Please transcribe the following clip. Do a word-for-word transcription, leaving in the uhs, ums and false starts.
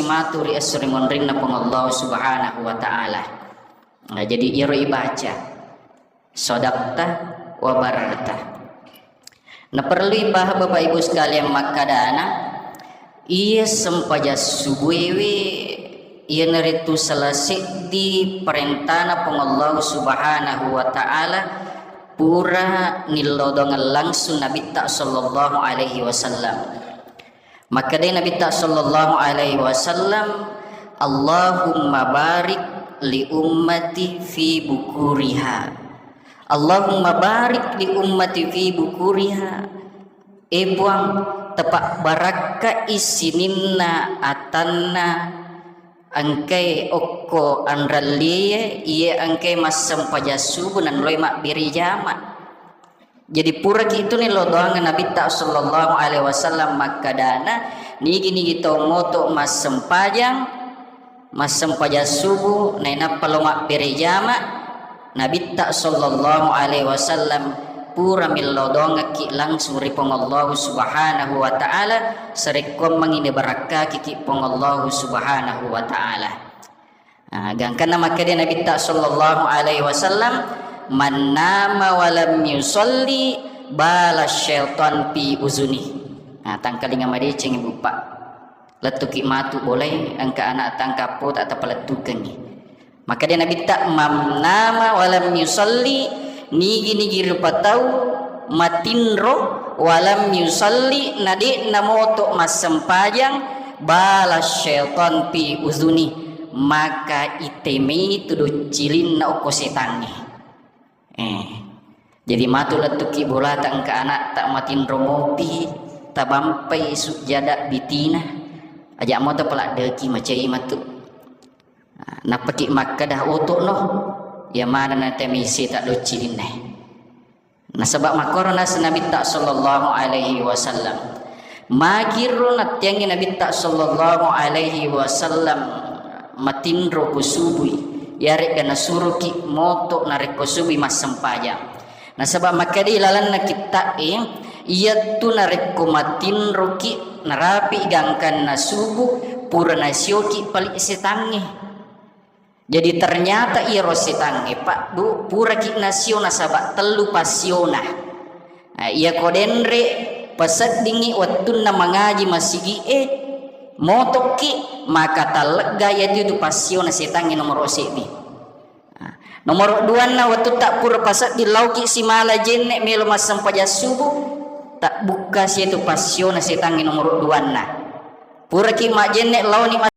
matu ri esso ri monrinna Puang Allah Subhanahu wa Ta'ala. Nah, jadi iyaro ibaca, "Sadaqta wa bararta." Naperlu ipahang Bapak Ibu sekalian makkadana, iya sempajang subuewe iyanaritu salah seddi parentana Puang Allah Subhanahu wa Ta'ala pura nillodongeng langsung Nabitta sallallahu alaihi wasallam. Makkedai Nabitta sallallahu alaihi wasallam, "Allahumma barik li ummati fi bukuriha. Allahumma barik li ummati fi bukuriha." E Puang, tepabbarakkai sininna atanna engkae okko anrallie, iye engkae massempajang subuh nanroi mabbere jama. Jadi puraki itu nillau doangeng Nabitta sallallahu alaihi wasallam makkadana, nigi-nigi tau moto massempajang, massempajang subuh, nainappa lo mabbere jama, Nabitta sallallahu alaihi wasallam pura millau doangekki langsung ri Puang Allahu Subhanahu wa Ta'ala, sarekkuammengngi nibarakkakiki Puang Allahu Subhanahu wa Ta'ala. Ah, gangkanna makkeda Nabitta sallallahu alaihi wasallam, "Man nama wa lam yusalli bala syaitan fi uzuni." Ah, tangkalinga madeceng, Ibu, Pak. Lettuki matu bolai, engka anak tangkappo tak tapalettukengi. Makkeda Nabitta, "Man nama wa lam yusalli," nigi-nigi rupa tau matinro, "wa lam yusalli," na de'na moto massempajang, "bala syaitan fi uzuni," maka itemai tu doccilinna okko setangnge. Eh. Jadi matu lettuki bolata engka anak tak matinro mopi, tabampai sujjada bitina, aja moto paladdeki macai matu. Nappaki makkeda, "Oto'no, iya maneng natemai seta doccilinna." Nasaba makkoro naseng Nabitta sallallahu alaihi wasallam. Magiro nattiangi Nabitta sallallahu alaihi wasallam matinro ko subui, yaregga nasuroki moto narekko subui massempajang. Nasaba makkeda ilalenna kitta'e, iyattu narekko matinroki narapi gangkanna subuh, pura nasioki pali setangnge. Jadi ternyata iyaro setangnge, Pak, Bu, puraki nasio nasaba tellu passiona. Nah, iyako denre paseddingngi wettunna mangaji masigi'e, motokki, maka tallegga iyatu itu passiona setangnge nomoro seddi. Nah, nomoro duanna, wettutta pura pasedding lauki simala jenne melo massempajang subuh, tabbukka si itu passiona setangnge nomoro duanna. Puraki majenne laoni